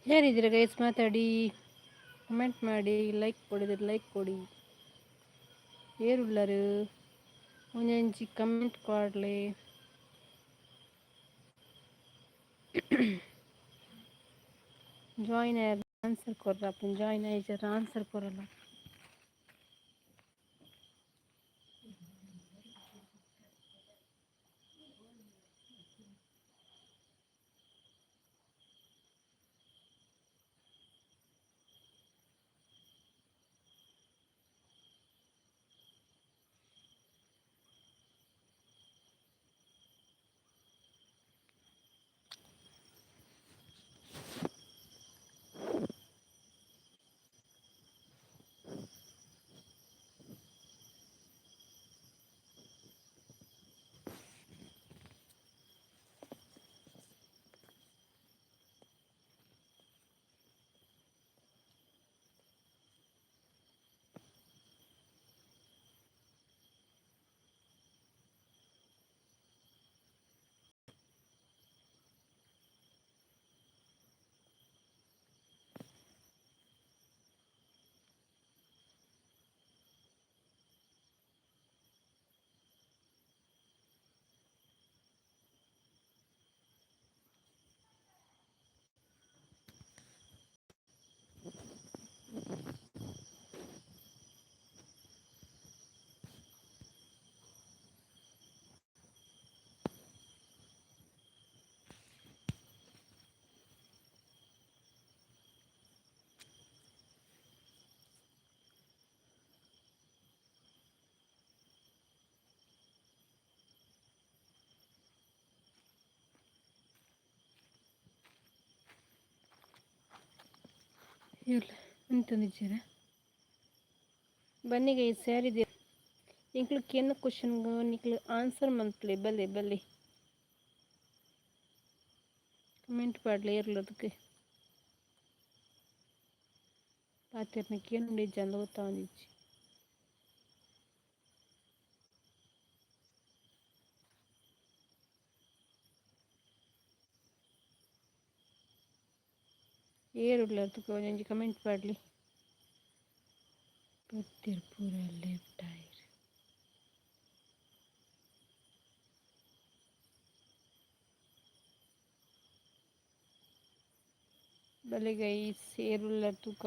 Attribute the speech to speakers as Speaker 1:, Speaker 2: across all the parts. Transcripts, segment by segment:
Speaker 1: ಯಾರಿದ್ದೀರ guys? ಮಾತಾಡಿ, comment ಮಾಡಿ, like ಕೊಡಿದ್ರೆ ಲೈಕ್ ಕೊಡಿ. ಏರುಲ್ಲರು? ಒಂಜೊಂಜಿ ಕಮೆಂಟ್ ಕೊಡ್ಲೆ. ಜಾಯಿನ್ ಆನ್ಸರ್ ಕೊರ್ರಪ್ಪ. ಜಾಯಿನ್ ಆಯ್ಜಾರ ಆನ್ಸರ್ ಕೊರಲ್ಲ. ಇರ್ಲಿ ಅಂತಂದಿದ್ದೀರ. ಬನ್ನಿ ಗೈಸ್, ಯಾರಿದ್ದೀರ? ಎಂಕ್ಲು ಕೇನ ಕ್ವಶನ್ಗೆ ನಿಕ್ಲು ಆನ್ಸರ್ ಮನ್ಪಲೆ. ಬಲ್ಲೆ ಬಲ್ಲೆ, ಕಮೆಂಟ್ ಪಾಡ್ಲೆ. ಏರ್ಲದಕ್ಕೆ ಪಾತೆರ್ನ ಕೇನುಂಡು ಇಜ್ಜಂದ ಗೊತ್ತಾವೊಂದಿಜ್ಜಿ. ಏರುಳ್ಳರ್ ತುಕ? ಒಂಜೊಂಜಿ ಕಮೆಂಟ್ ಪಾಡ್ಲಿ. ಪತ್ತೆರ್ ಪೂರ ಲೆಫ್ಟ್ ಆಯೆರ್. ಬಲೆ ಗೈಸ್, ಏರುಲ್ಲರ್ ತುಕ?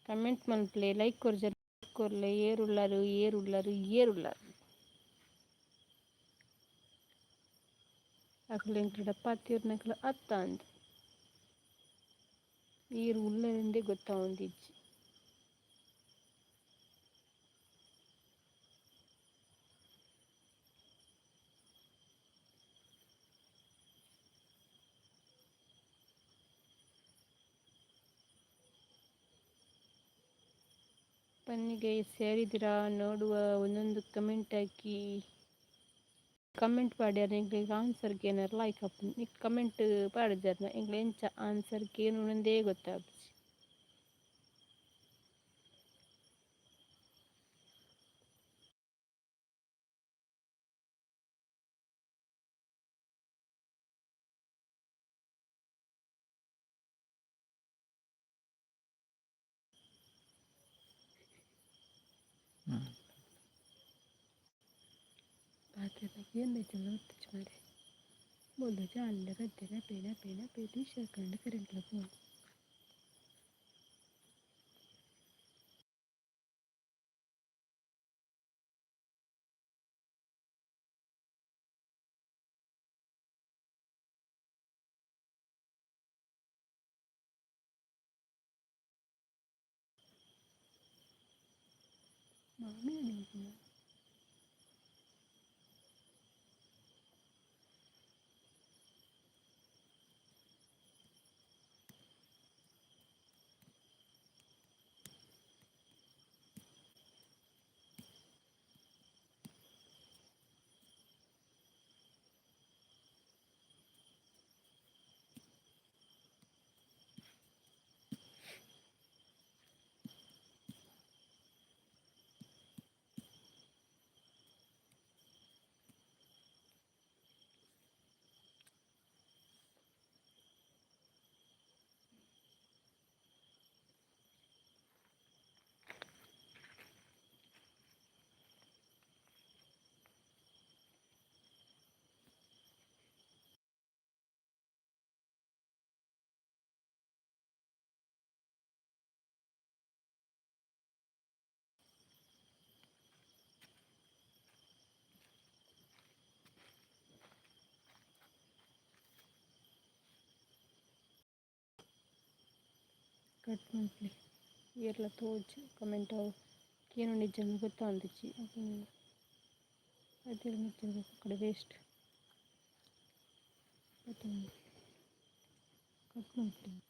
Speaker 1: ಕಮೆಂಟ್ ಮನ್ಪಲೆ. ಲೈಕ್ ಕೊರ್ಜರ್ ಕೊರ್ಲೆ. ಏರುಲ್ಲರು, ಏರುಲ್ಲರು, ಏರುಲ್ಲರು? ಅಕುಲು ಎಂಕ್ಲೆಡ ಪಾತೆರ್ನಕುಲು ಅತ್ತಾಂದ್. ಈರ್ ಉಲ್ಲರೆಂದೇ ಗೊತ್ತಾವೊಂದಿಜ್ಜಿ. ಬನ್ನಿ ಗೈಸ್, ಯಾರಿದ್ದೀರಾ ನೋಡುವ. ಒಂದೊಂದು ಕಮೆಂಟ್ ಹಾಕಿ. ಕಮೆಂಟ್ ಪಾಡ್ಯಾರ ಎಂಕ್ಲೆಗ್ ಆನ್ಸರ್ ಕೇನರ್ ಲೈಕ್ ಆಪುಂಡು. ನಿಕ್ ಕಮೆಂಟ್ ಪಾಡ್ಜರ್ನ ಎಂಕ್ಲೆ ಎಂಚ ಆನ್ಸರ್ ಕೇನುನಂದೇ ಗೊತ್ತಾಪುಜಿ. ಪಾತೆರ್ನ ಕೇಂದೈತಿಂದ ಗೊತ್ತಿಜ್ಜಿ ಮಾರ್ರೆ. ಬೋಲ್ದ ಜಾಲ್ದ ಗದ್ದೆ ನಪೆ ನಪೆ ನಪೆ ಟೀಶರ್ಟ್ ಕರೆಂಟ್ಲ ಪೋಂಡು. ಮಾಮಿ. ಕಟ್ ಮನ್ಪುಲೆ. ಏರ್ಲ ತೋಜು ಕಮೆಂಟ್ ಅವು ಕೇನೊಂದಿಜ್ಜಂದ್ ಗೊತ್ತಾವೊಂದಿಜ್ಜಿ. ಅವು ಕಡೆ ವೇಸ್ಟ್. ಕಟ್ ಮನ್ಪುಲೆ.